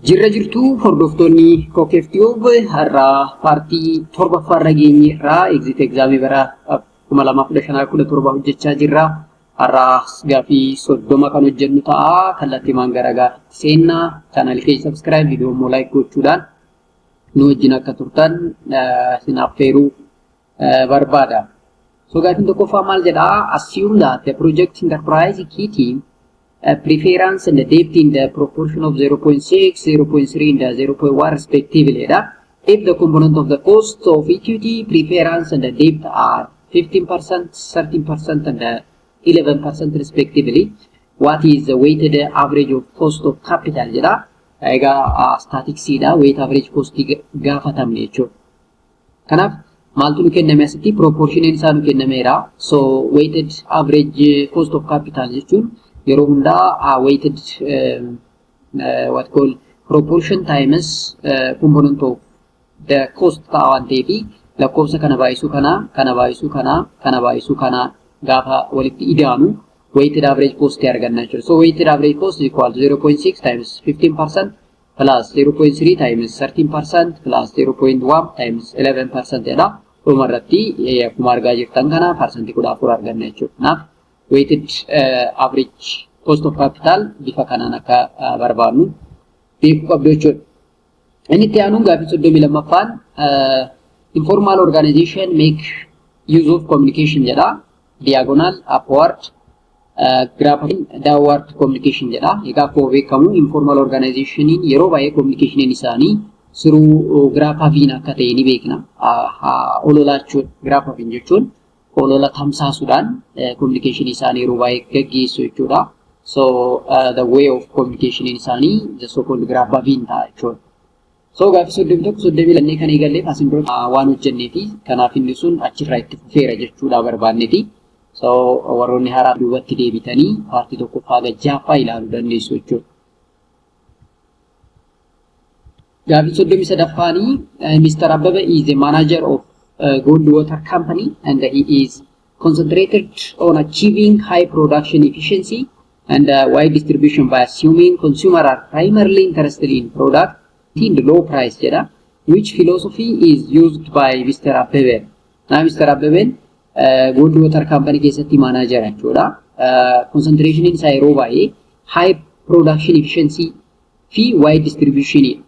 Jirra jirtuu hordoftoonni Kokeef Tube, har'aa partii torbaffaa irra geenye irraa exit examii bara 2015-17 hojjechaa jirra. Har'aa gaaffii 30 kan hojjennu ta'a. Kallattiimaan gara gaaffiitti seenna. Chaanalii keenya subscribe, viidiyoo immoo like gochuudhaan nu wajjin akka turtan isin affeeruu barbaada. So gaaffiin tokkoffaa maal jedhaa? Assume that the project enterprise equity preference and the debt in the proportion of 0.6, 0.3 and 0.1 respectively dha. If the component of the cost of equity, preference and the debt are 15%, 13% and 11% respectively, what is the weighted average of cost of capital jedha. Egaa statisticsiidha. Weight average cost gaafatamne jechuudha. Kanaaf maaltu nu kenname asitti? Proportioniin isaa nu kennameera. So weighted average cost of capital jechuun yeroo hundaa weighted what call proportion times component of the cost ta'a waan ta'eef, lakkoofsa kana baay'isuu kana, kana baay'isuu kana, kana baay'isuu kana gaafa walitti idaanu weighted average cost arganna jechuudha. So weighted average cost is equal to 0.6 times 15% plus 0.3 times 13% plus 0.1 times 11% jedha. Dhuma irratti akkuma argaa jirtan kana 14% arganna jechuudha. Kanaaf weighted average cost of capital bifa kanaan akka barbaannu beekuu qabdu jechuudha. Inni itti aanu gaaffii 32ffaan informal organization make use of communication jedha. Diagonal, upward, grapevine, downward communication jedha. Egaa akkuma beekamu informal organizationiin yeroo baay'ee communicationiin isaanii through grapevine akka ta'e ni beekna. Ololaa jechuudha. Grapevine jechuun olola tamsaasuudhaan communication isaanii yeroo baay'ee gaggeessu jechuudha. So the way of communication isaanii the so called grapevine ta'a jechuudha. So gaaffii 31, 32 kan eegalleef asin dura waan hojjennee fi kanaaf inni sun achirraa itti fufeera jechuudha barbaanneeti. So warroonni haaraa duubatti deebitanii partii tokkoffaa gajjaaffaa ilaaluu dandeessu jechuudha. Gaaffii 33ffaanii, Mr. Abbaba is the manager of Goldwater Company and he is concentrated on achieving high production efficiency and wide distribution by assuming consumer are primarily interested in product in the low price jedha. Which philosophy is used by Mr. Abbebe? Na Mr. Abbeben Goldwater Company keessatti manager jechuudha. Concentration isaa yeroo baay'ee high production efficiency fi wide distribution.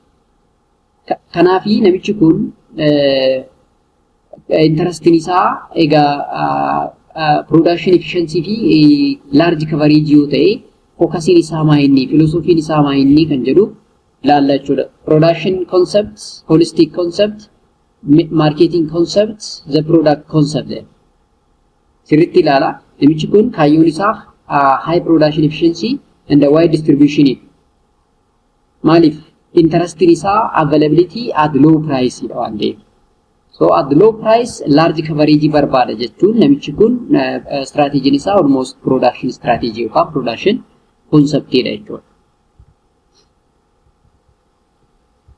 Kanaafi namichi kun interestiin isaa egaa production efficiency fi large coverage yoo ta'e, focusiin isaa maa inni, philosophiin isaa maa inni kan jedhu ilaalla jechuudha. Production concept, holistic concept, marketing concept, the product concept. Sirriitti ilaala. Namichi kun kaayyoon isaa high production efficiency and wide distribution. Maaliif? Interestiin isaa availability at low price dha waan ta'eef. So at low price large coverage barbaada jechuun namichi kun strategiin isaa almost production strategy yookaan production concept dha jechuudha.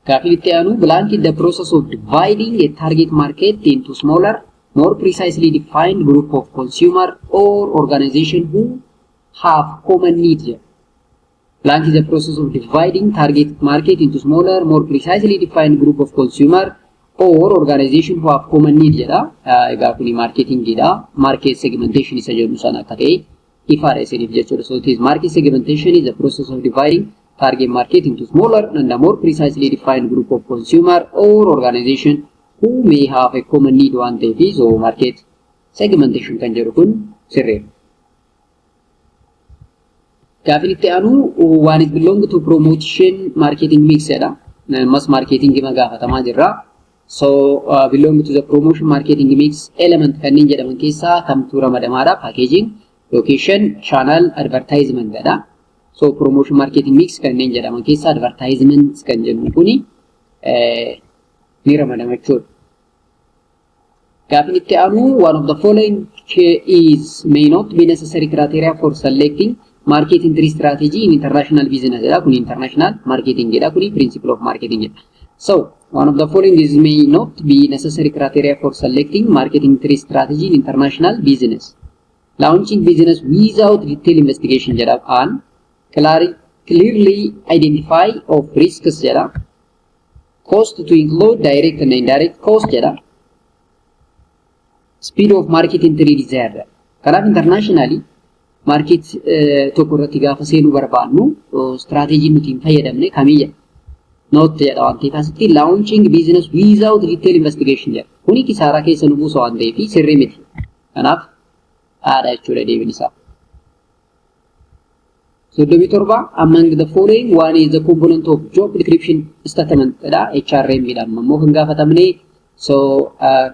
Gaaffiin itti aanu, blank in the process of dividing a target market into smaller, more precisely defined group of consumer or organization who have common needs. Blank is the process of dividing target market into smaller, more precisely defined group of consumer or organization who have common need jedha. Egaa kuni marketingidha. Market segmentation isa jedhu sana akka ta'e ifaadha isiniif jechuudha. So it is market segmentation is the process of dividing target market into smaller and a more precisely defined group of consumer or organization who may have a common need waan ta'eef, so market segmentation kan jedhu kun sirriidha. Gaaffiin itti aanu one is belong to promotion marketing mix jedha. Mass marketing ma gaafatamaa jirra. So belong to the promotion marketing mix element kanneen jedhaman keessaa kamtu ramadamaadha? Packaging, location, channel, advertisement jedha. So promotion marketing mix kanneen jedhaman keessaa advertisement kan jennu kuni ni ramadama jechuudha. Gaaffiin itti aanu, one of the following is may not be necessary criteria for selecting market entry strategy in international business jedha. Kuni international marketing jedha. Kuni principle of marketing jedha. So one of the following is may not be necessary criteria for selecting market entry strategy in international business. Launching business without detailed investigation jedha. An Clearly identify of risks jedha. Cost to include direct and indirect cost jedha. Speed of market entry desired. Kanaaf internationally market tokko irratti gaafa seenuu barbaannu strategy nuti hin fayyadamne kamiyya. Not jedha waan ta'eef asitti launching business without detailed investigation jedha. Kuni kisaaraa keessa nu buusa waan ta'eef sirrii miti. Kanaaf haadha jechuudha deebiin isaa. 37, among the following one is the component of job description statement dha. HRM dha ammoo kan gaafatamne. So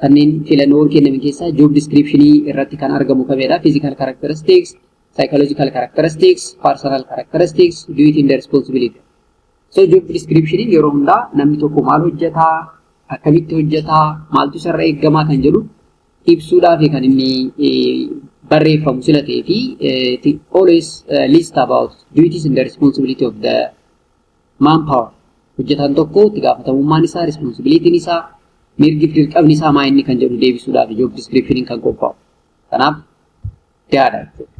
kanneen filannoowwan kennaman keessaa job descriptionii irratti kan argamu kamidha? Physical characteristics, psychological characteristics, personal characteristics, duty and responsibility. So job descriptioniin yeroo hundaa namni tokko maal hojjetaa, akkamitti hojjetaa, maaltu isarra eeggamaa kan jedhu ibsuudhaaf kan inni barreeffamu sila ta'ee fi always list about duties and the responsibility of the manpower. Hojjetaan tokko itti gaafatamummaan isaa, responsibilitiin isaa, mirgi fi dirqamni isaa maa inni kan jedhu deebisuudhaaf job descriptioniin kan qophaa'u. Kanaaf daadha jechuudha.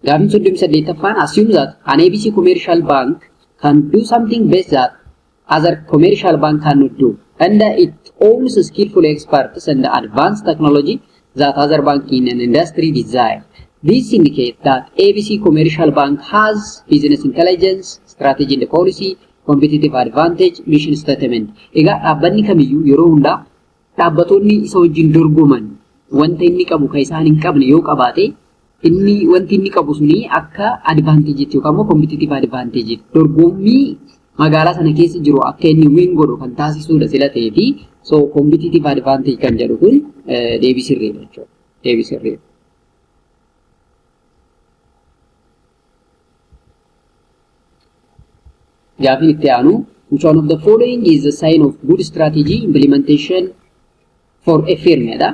Gaaffiin 38ffaan assume that an ABC commercial bank can do something best that other commercial bank cannot do, and it owns skillful experts and advanced technology that other bank in an industry desire. This indicates that ABC Commercial Bank has business intelligence, strategy and policy, competitive advantage, mission statement. Egaa dhaabbanni kamiyyuu yeroo hundaa dhaabbatoonni isa wajjin dorgoman wanta inni qabu kan isaan hin qabne yoo qabaate, inni wanti inni qabu suni akka advantageetti yookaan immoo competitive advantage dorgommii magaalaa sana keessa jiru akka inni win godhu kan taasisudha sila ta'ee fi so competitive advantage kan jedhu kun deebii sirriidha jechuudha. Deebii sirriidha. Gaafiin itti aanu, which one of the following is the sign of good strategy implementation for a firm jedha.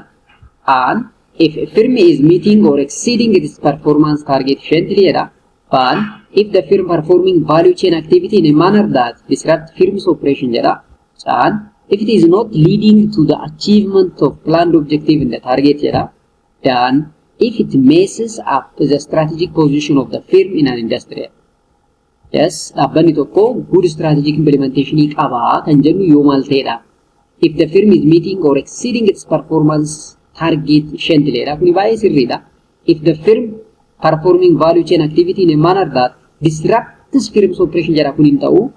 And if a firm is meeting or exceeding its performance target efficiently jedha. But if the firm performing value chain activity in a manner that disrupt firm's operation jedha. And if it is not leading to the achievement of planned objective in the target jedha. Then if it messes up the strategic position of the firm in an industry. Yes, dhaabbanni tokko good strategic implementation qabaa kan jennu yoo maal ta'edha? If the firm is meeting or exceeding its performance target efficiently dha. Kuni baay'ee sirriidha. If the firm performing value chain activity in a manner that disrupts firm's operation jedha, kun hin ta'u.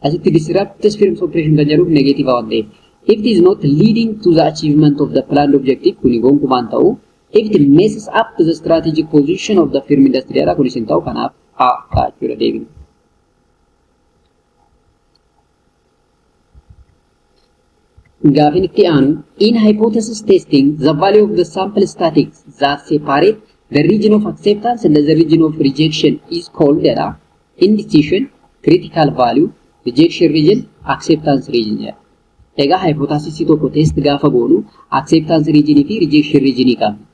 Asitti disrupts firm's operation kan jedhuuf negative waan ta'eef. If it is not leading to the achievement of the planned objective, kuni gonkumaan ta'u. If it messes up the strategic position of the firm industry jedha, kunis hin ta'u. Kanaaf A ta'a jechuudha deebiin. Gaafin itti aanu, in hypothesis testing, the value of the sample statistics that separate the region of acceptance and the region of rejection is called jedha. Indecision, critical value, rejection region, acceptance region jedha. Egaa hypothesis tokko test gaafa goonu acceptance region fi rejection region qabna.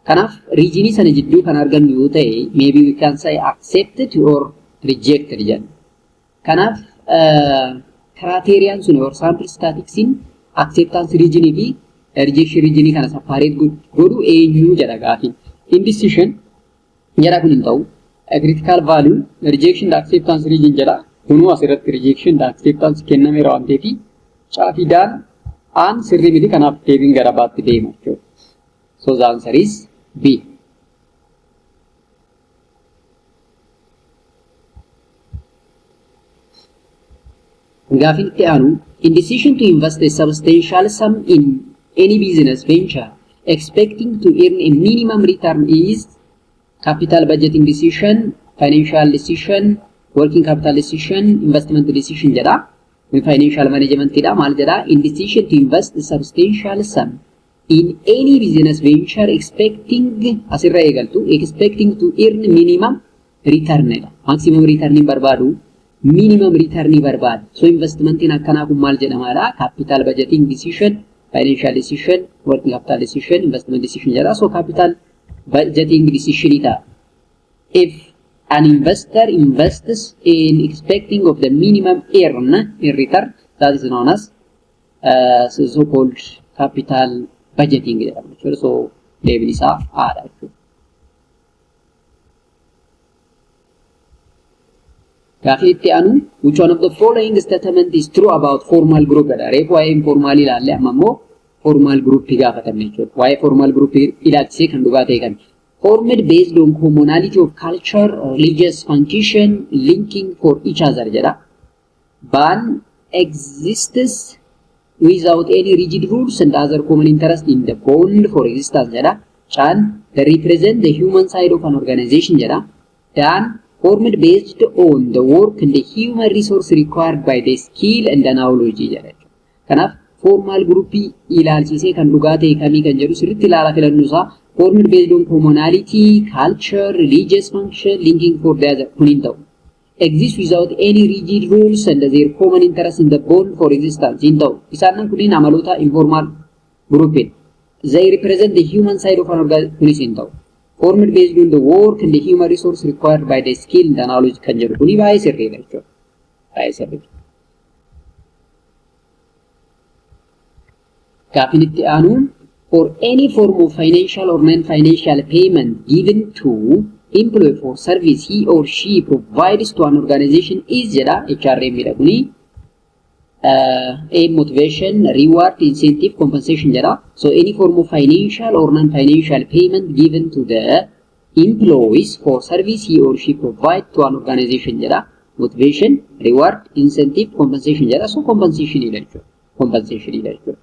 Kanaaf region sana jidduu kan argannu yoo ta'e, maybe we can say accepted or rejected jenna. Kanaaf criteriaan sun or sample statistics acceptance region fi rejection region kana separate godhu eenyu jedha gaafiin. Indecision jedha, kun hin ta'u. Critical value, rejection acceptance region jedha. Kunuu asirratti rejection acceptance kennameera waan ta'eef caafii daan aan sirrii miti, kanaaf deebiin gara baatti deema jechuudha. So the answer is B. Gaafin itti aanu, in decision to invest a substantial sum in any business venture expecting to earn a minimum return is capital budgeting decision, financial decision, working capital decision, investment decision jedha. Kun financial management dha. Maal jedha? In decision to invest a substantial sum in any business venture expecting, asirra eegaltu, expecting to earn minimum return dha. Maximum return hin barbaadu, minimum return barbaada. So investmentiin akkanaa kun maal jedhamaadha? Capital budgeting decision, financial decision, working capital decision, investment decision jedha. So capital budgeting decision ta'a. If an investor invests in expecting of the minimum earn in return, that is known as so called capital budgeting jedhama jechuudha. So deebiin isaa A dha jechuudha. Gaafii itti aanu, which one of the following statement is true about formal group jedha. Reefu waa'ee informal ilaalle, amma immoo formal group gaafatamne jechuudha. Waa'ee formal group ilaalchisee kan dhugaa ta'e kan formed based on commonality of culture, religious function, linking for each other jedha. Baan exists without any rigid rules and other common interest in the bond for existence jedha. Caan they represent the human side of an organization jedha. Daan formed based on the work and the human resource required by the skill and the knowledge jedha. Kanaaf formal groupii ilaalchisee kan dhugaa ta'e kamii kan jedhu sirriitti ilaalaa filannoo isaa. Formed based on commonality, culture, religious function, linking for the other kun hin ta'u. Exist without any rigid rules and their common interest in the bond for existence hin ta'u. Isaan kunniin amaloota informal groupiin. They represent the human side of an organization kunis hin ta'u. Formed based on the work and the human resource required by the skill and the knowledge kan jedhu kuni baay'ee sirriidha jechuudha. Baay'ee sirriidha. Gaaffiin itti aanuun, for any form of financial or non-financial payment given to employee for service he or she provides to an organization is jedha. HRM dha kuni. A motivation, reward, incentive, compensation jedha. So any form of financial or non-financial payment given to the employees for service he or she provide to an organization jedha. Motivation, reward, incentive, compensation jedha. So compensation dha jechuudha. Compensation dha jechuudha.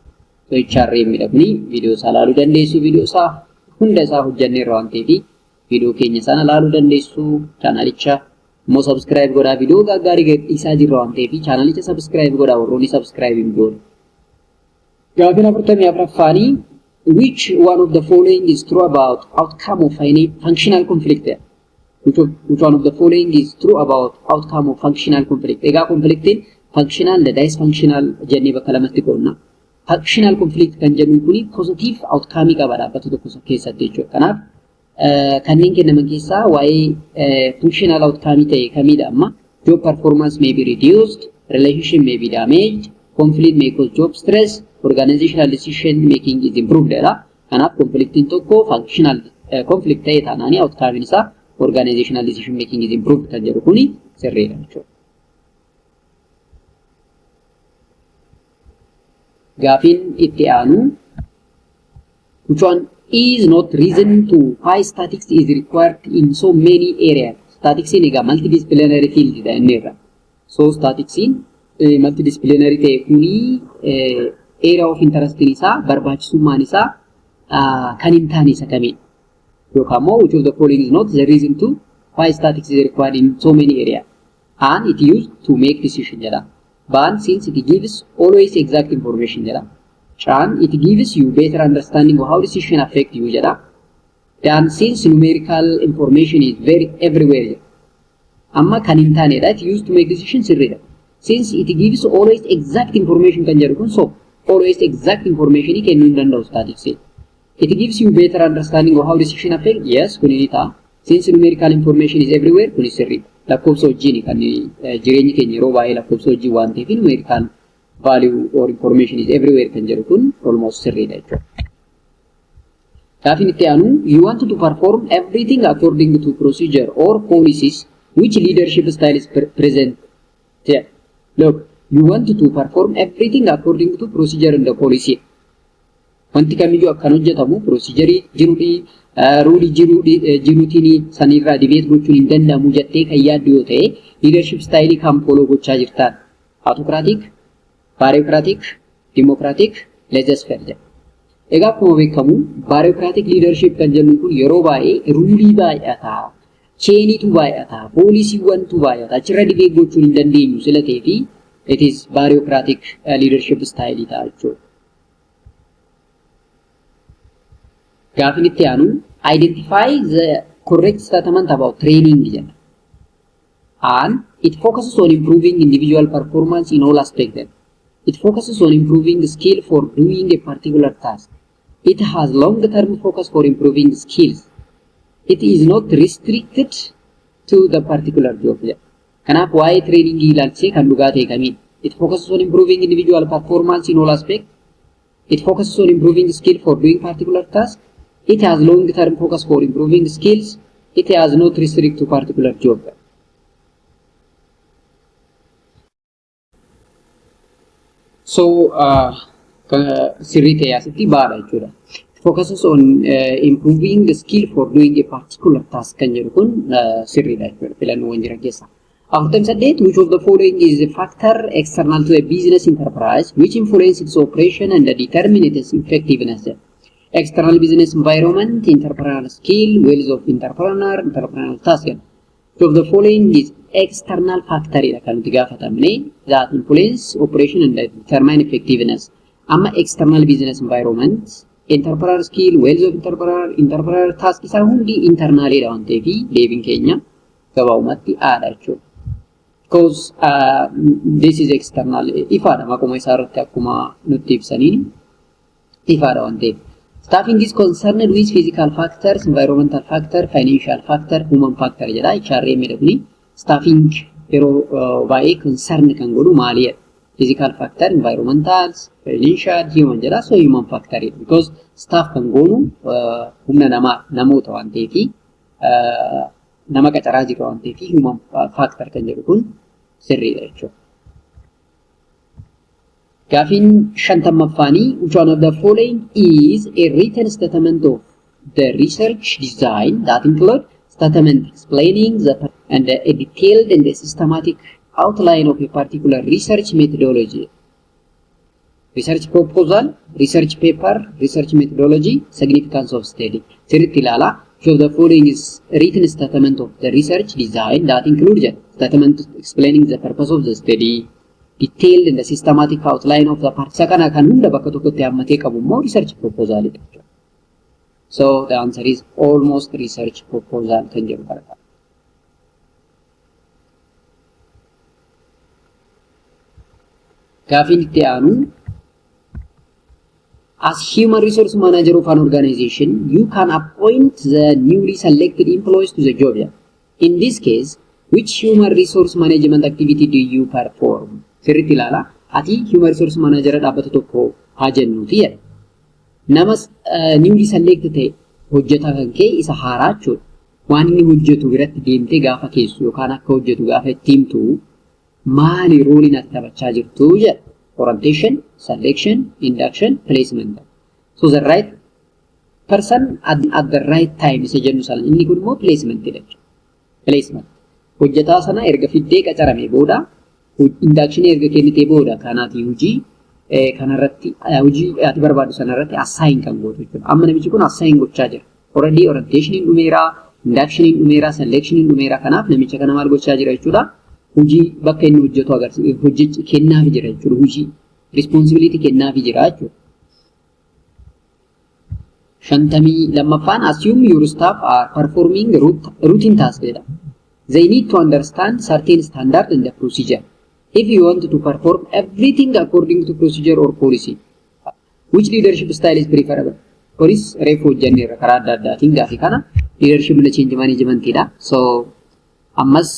So HRM dha kuni. Viidiyoo isaa ilaaluu dandeessu. Viidiyoo isaa hunda isaa hojjanneerra waan ta'eef viidiyoo keenya sana ilaaluu dandeessu. Chaanalicha immoo subscribe godhaa. Viidiyoo gaggaarii gadhiisaa jirra waan ta'eef chaanalicha subscribe godhaa warroonni subscribe hin goone. Gaafiin 44ffaanii, which one of the following is true about outcome of functional conflict? Which one of the following is true about outcome of functional conflict? Egaa conflictiin functional and dysfunctional jennee bakka lamatti qoodna. Functional conflict kan jennu kuni positive outcome qaba dhaabbata tokko keessatti jechuudha. Kanaaf kanneen kennaman keessaa waa'ee functional outcome ta'e kamidha amma? Job performance may be reduced, relationship may be damaged, conflict may cause job stress, organizational decision making is improved jedha. Kanaaf conflictiin tokko functional conflict ta'e taanaanii outcome isaa organizational decision making is improved kan jedhu kuni sirriidha jechuudha. Gaafiin itti aanu, which one is not reason to why statistics is required in so many areas? Statistics egaa multidisciplinary field dha inni irra. So statistics multidisciplinary ta'e kuni area of interest isaa barbaachisummaan isaa kan hin taane isa kamidha? Yookaan immoo which of the following is not the reason to why statistics is required in so many areas? And it used to make decision jedha. Baan since it gives always exact information jedha. Caan it gives you better understanding of how decision affect you jedha. Daan since numerical information is very everywhere jedha. Amma kan hin taanedha. It used to make decision sirriidha. Since it gives always exact information kan jedhu kun so always exact information kennuu hin danda'u statistics. It gives you better understanding of how decision affect, yes, kun ni ta'a. Since numerical information is everywhere, kun sirriidha. Lakkoofsa wajjin kan jireenyi keenya yeroo baay'ee lakkoofsa wajjin waan ta'eef numerical value or information is everywhere kan jedhu kun almost sirriidha jechuudha. Gaafiin itti aanu, you want to perform everything according to procedure or policies, which leadership style is present? Yeah. Look, you want to perform everything according to procedure and the policy. Wanti kamiyyuu akkan hojjetamu procedure jiruudhi ruleii jiruutiin sanirraa deviate gochuun hin danda'amu jettee kan yaaddu yoo ta'e leadership style kan follow gochaa jirtaan. Autocratic, bureaucratic, democratic, laissez-faire jedha. Egaa akkuma beekamu bureaucratic leadership kan jennu kun yeroo baay'ee ruleii baay'ata, chainiitu baay'ata, policywwantu baay'ata. Achirra deviate gochuun hin dandeenyu sila ta'ee fi it is bureaucratic leadership style ta'a jechuudha. Gaafin itti aanu, identify the correct statement about training jedha. And it focuses on improving individual performance in all aspects. It focuses on improving skill for doing a particular task. It has long-term focus for improving skills. It is not restricted to the particular job jedha. Kanaaf waa'ee trainingii ilaalchisee kan dhugaa ta'e kamiin? It focuses on improving individual performance in all aspects. It focuses on improving skill for doing particular task. It has long-term focus for improving skills. It has not restrict to particular job. So sirrii ta'e asitti B dha jechuudha. Focuses on improving the skill for doing a particular task kan jedhu kun sirriidha jechuudha filannoowwan jiran keessaa. 48, which of the following is a factor external to a business enterprise which influence its operation and determine its effectiveness? External business environment, entrepreneurial skill, wealth of entrepreneur, entrepreneurial task. Which of the following is external factor dha kan nuti gaafatamne that influence operation and determine effectiveness. Amma external business environment, entrepreneur skill, wealth of entrepreneur, entrepreneur task isaa hundi internal dha waan ta'eef deebiin keenya gabaabumatti A dha jechuudha. Because this is external, ifaadha, maquma isaa irratti akkuma nutti ibsaniin ifaadha waan ta'eef. Staffing is concerned with physical factors, environmental factor, financial factor, human factor jedha. HRM jedha kuni. Staffing yeroo baay'ee concern kan godhu maalidha? Physical factor, environmental, financial, human jedha. So human factor because staff kan goonu humna namaa, namoota waan ta'eef, nama qacaraa jiru waan ta'eef, human factor kan jedhu kun sirriidha jechuudha. Gaafiin 50ffaanii, which one of the following is a written statement of the research design that include statement explaining the and a detailed and a systematic outline of a particular research methodology? Research proposal, research paper, research methodology, significance of study. Sirriitti ilaalaa. Which of the following is written statement of the research design that include statement explaining the purpose of the study, detailed and the systematic outline of the part. Isa kana kan hunda bakka tokkotti hammatee qabu immoo research proposal jechuudha. So the answer is almost research proposal kan jedhu kana. Gaafiin itti aanu, as human resource manager of an organization, you can appoint the newly selected employees to the job. In this case, which human resource management activity do you perform? Sirriitti ilaala. Ati human resource manager dhaabbata tokko haa jennuuti jedha. Nama newly selected ta'e, hojjetaa kan kee isa haaraa jechuudha. Waan inni hojjetu biratti deemtee gaafa keessu yookaan akka hojjetu gaafa itti himtu maali roleiin ati taphachaa jirtu jedha. Orientation, selection, induction, placement. So the right person at the right time isa jennu sana, inni kun immoo placement dha jechuudha. Placement. Hojjetaa sana erga fiddee qacarame booda, induction erga kennitee booda, kanaati hojii kanarratti, hojii ati barbaadu sanarratti assign kan gootu jechuudha. Amma namichi kun assign gochaa jira. Already orientation dhumeera, induction dhumeera, selection dhumeera. Kanaaf namicha kana maal gochaa jira jechuudha? Hojii bakka inni hojjetu agarsiisa. Hojii kennaafi jira jechuudha. Hojii responsibility kennaafi jira jechuudha. 52ffaan, assume your staff are performing routine task jedha. They need to understand certain standard and the procedure. If you want to perform everything according to procedure or policy, which leadership style is preferable? Kunis reefu hojjenneerra karaa adda addaatiin gaafii kana, leadership and change management dha. So ammas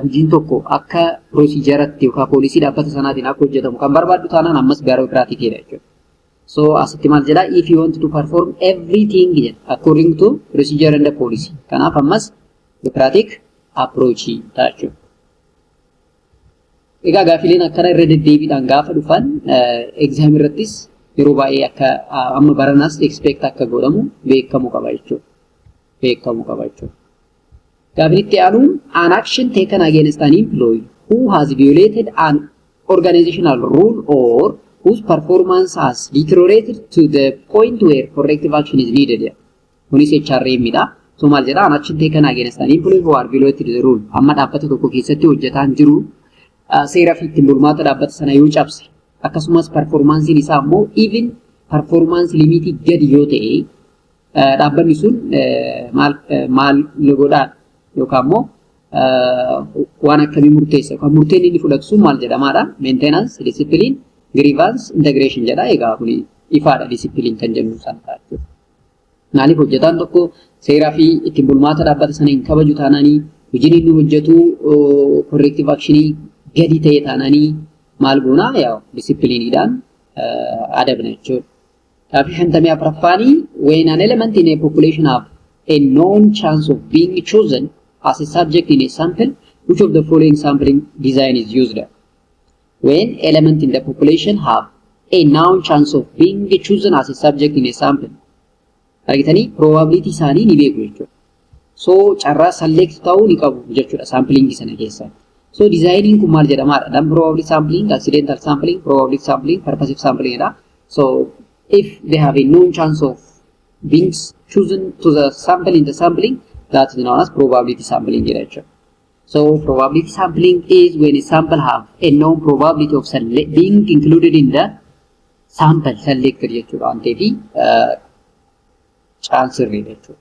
hojiin tokko akka procedureatti yookaan policy dhaabbata sanaatiin akka hojjetamu kan barbaaddu taanaan ammas bureaucratic dha jechuudha. So asitti maal jedhaa? If you want to perform everything jedha, according to procedure and the policy. Kanaaf ammas bureaucratic approach ta'a jechuudha. Egaa gaafileen akkana irra deddeebiidhaan gaafa dhufan exam irrattis yeroo baay'ee akka amma baranaas expect akka godhamu beekamuu qaba jechuudha. Beekamuu qaba jechuudha. Gaafin itti aanu, an action taken against an employee who has violated an organizational rule or whose performance has deteriorated to the point where corrective action is needed. Kunis HRM dha. So maal jedha? An action taken against an employee who has violated the rule. Amma dhaabbata tokko keessatti hojjetaan jiru seera fi ittiin bulmaata dhaabbata sana yoo cabse, akkasumas performanceiin isaa immoo even performance limitii gadi yoo ta'e, dhaabbanni sun maal maal godhaa yookaan immoo waan akkamii murteessa yookaan murteen inni fudhatu sun maal jedhamaadha? Maintenance, discipline, grievance, integration jedha. Egaa kuni ifaadha, discipline kan jennu sana ta'a jechuudha. Maaliif? Hojjetaan tokko seeraa fi ittiin bulmaata dhaabbata sana hin kabaju taanaanii, hojiin inni hojjetu corrective actionii gadi ta'e taanaanii, maal goonaa? Yaa, disciplineiidhaan adabna jechuudha. Gaaffii 54ffaanii, when an element in a population have a known chance of being chosen as a subject in a sample, which of the following sampling design is used? When element in the population have a known chance of being chosen as a subject in a sample. Argitanii, probability isaanii ni beeku jechuudha. So carraa select ta'uu ni qabu jechuudha sampling sana keessatti. So designing kun maal jedhamaadha? Random probability sampling, accidental sampling, probability sampling, purposive sampling dha. So if they have a known chance of being chosen to the sample in the sampling, that is known as probability sampling jedha jechuudha. So probability sampling is when a sample have a known probability of being included in the sample selected jechuudha waan ta'eef C'n sirriidha jechuudha.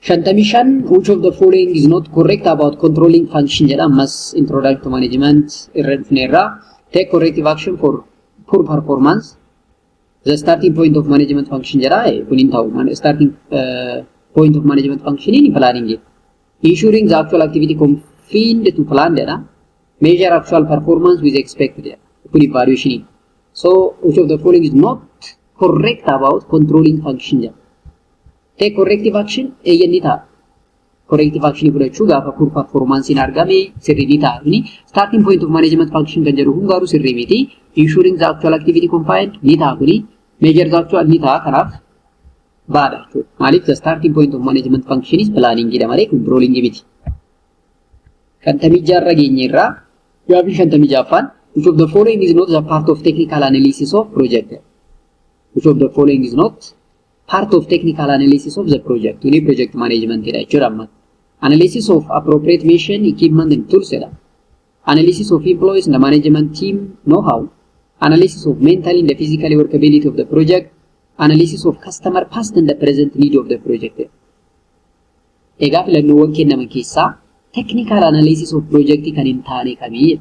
55, which of the following is not correct about controlling function jedha. Ammas introduction to management irra dhufneerra. Take corrective action for poor performance, the starting point of management function jedha. Kun hin ta'u. Starting point of management function in planning, ensuring the actual activity confined to plan jedha. Measure actual performance with expected jedha. Kun evaluation. So which of the following is not correct about controlling function jedha. Take corrective action, eeyyan, ni ta'a. Corrective action fudhachuu gaafa poor performance argame sirrii ni ta'a. Kuni starting point of management function kan jedhu kun garuu sirrii miti. Ensuring the actual activity confined ni ta'a kuni. Measure the actual ni ta'a, kanaaf B dha jechuudha. Maaliif? The starting point of management function is planning jedha malee controlling miti. 56rra geenyeerraa. Gaafii 56ffaan, which of the following is not the part of technical analysis of project? Which of the following is not part of technical analysis of the project? Kuni project management jedha jechuudha amma. Analysis of appropriate machine, equipment and tools jedha. Analysis of employees and the management team know-how. Analysis of mentally and the physically workability of the project. Analysis of customer past and the present need of the project. Egaa filannoowwan kennaman keessaa technical analysis of project kan hin taane kamii?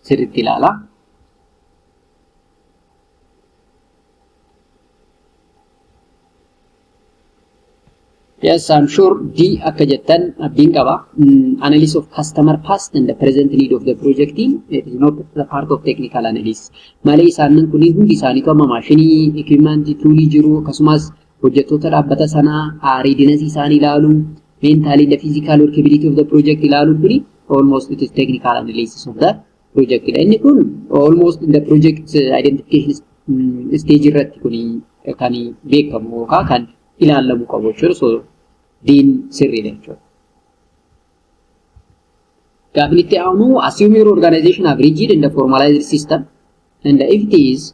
Sirriitti ilaala. Yes, I'm sure D akka jettan abdiin qaba. Analysis of customer past and the present need of the project team, it is not the part of technical analysis. Malee isaanin kunniin hundi isaaniitu amma maashinii, equipment, toolii jiru, akkasumas hojjettoota dhaabbata sanaa readiness isaanii ilaalu, mentally the physical workability of the project ilaaluun kuni almost it is technical analysis of the project dha. Inni kun almost in the project identification stage irratti kuni kan beekamu yookaan kan ilaalamu qabu jechuudha. So D'n sirriidha jechuudha. Gaafni itti aanu, assume your organization have rigid and formalized system and if it is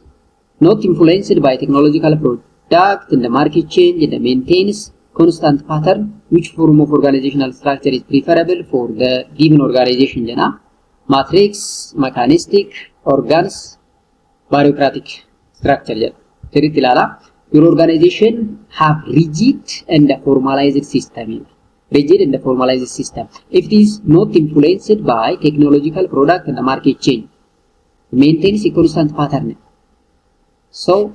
not influenced by technological product and the market change and maintains constant pattern, which form of organizational structure is preferable for the given organization jedha. Matrix, mechanistic, organs, bureaucratic structure jedha. Sirriitti ilaala. Your organization have rigid and formalized system. Rigid and formalized system. If it is not influenced by technological product and the market change, maintains a constant pattern. So,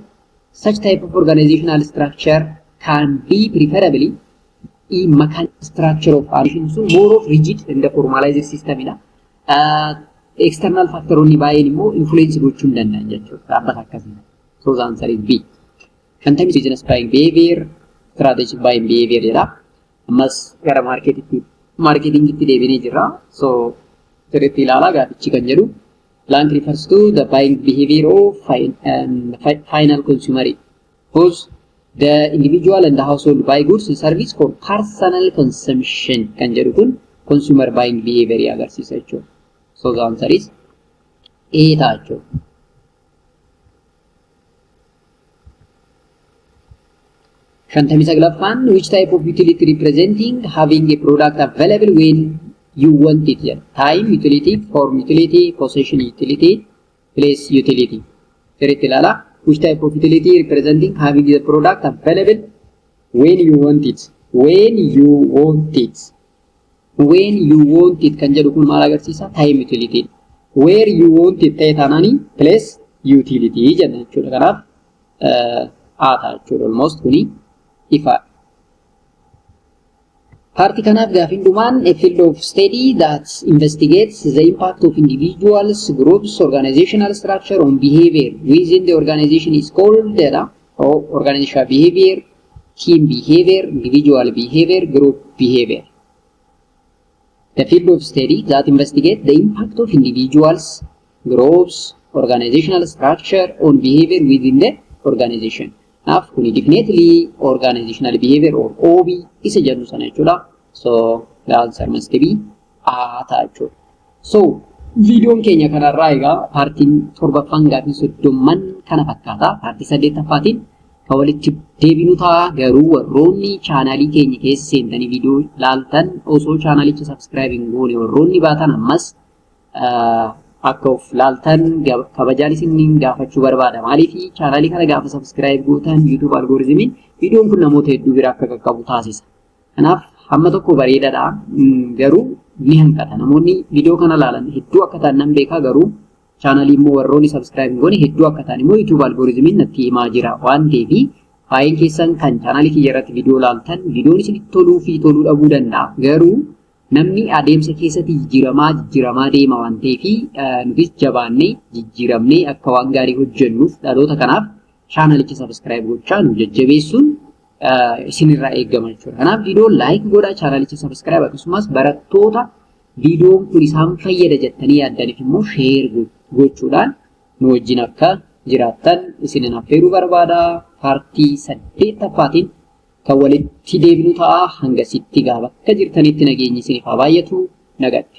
such type of organizational structure can be preferably in mechanical structure of organization. So, more of rigid and formalized system dha. External factor onni baay'een immoo influence gochuu hin danda'an jechuudha. Dhaabbata akkasii. So, the answer is B. Shantamii business buying behavior, strategic buying behavior jedha. Ammas gara marketingitti deebinee jirra. So, sirriitti ilaalaa, gaafichi kan jedhu blank refers to the buying behavior of final consumer whose the individual and the household buy goods and service for personal consumption kan jedhu kun consumer buying behavior agarsiisa jechuudha. So the answer is A ta'a jechuudha. 59ffaan, which type of utility representing having a product available when you want it jedha. Time utility, form utility, possession utility, place utility. Sirriitti ilaala. Which type of utility representing having the product available when you want it? When you want it. When you want it kan jedhu kun maal agarsiisa? Time utility. Where you want it ta'e taanaani place utility jenna jechuudha. Kanaaf A ta'a jechuudha. Almost kuni ifa. Partii kanaaf gaafiin dhumaan, a field of study that investigates the impact of individuals, groups, organizational structure on behavior within the organization is called jedha. Or organizational behavior, Team behavior, individual behavior, group behavior. The field of study that investigate the impact of individuals, groups, organizational structure on behavior within the organization. Kanaaf kuni definitely organizational behavior or OB isa jennu sana jechuudha. So the answer must be A ta'a jechuudha. So viidiyoon keenya kanarraa egaa partiin torbaffaan gaafii 30n kana fakkaata. Partii saddeettaffaatiin kan walitti deebinu ta'a. Garuu warroonni channelii keenya keessa seentanii viidiyoo laaltan, osoo channelicha subscribe hin goone warroonni baatan, ammas akka of laaltan kabajaan isin gaafachuu barbaada. Maaliif? Channelii kana gaafa subscribe gootan YouTube algorithmiin viidiyoon kun namoota hedduu bira akka qaqqabu taasisa. Kanaaf hamma tokko bareedaadha. Garuu ni hanqata. Namoonni viidiyoo kana laalan hedduu akka ta'an nan beekaa, garuu channelii immoo warroonni subscribe hin goone hedduu akka ta'an immoo YouTube algorithmiin natti himaa jira waan ta'eef, baay'een keessan kan channelii kiyya irratti viidiyoo laaltan, viidiyoon isinitti toluu fi toluu dhabuu danda'a. Garuu namni adeemsa keessatti jijjiiramaa jijjiiramaa deema waan ta'eef, nutis jabaannee jijjiiramnee akka waan gaarii hojjennuuf dhaloota kanaaf channelicha subscribe gochaa nu jajjabeessuun isinirraa eegama jechuudha. Kanaaf viidiyoo like godhaa, channelicha subscribe, akkasumas barattoota viidiyoon kun isaan fayyada jettanii yaaddaniif immoo share gochuudhaan nu wajjin akka jiraattan isinin affeeruu barbaada. Partii saddeettaffaatiin kan walitti deebinu ta'a. Hangasitti gaa bakka jirtanitti nageenyi isiniif haa baay'atu, nagaatti.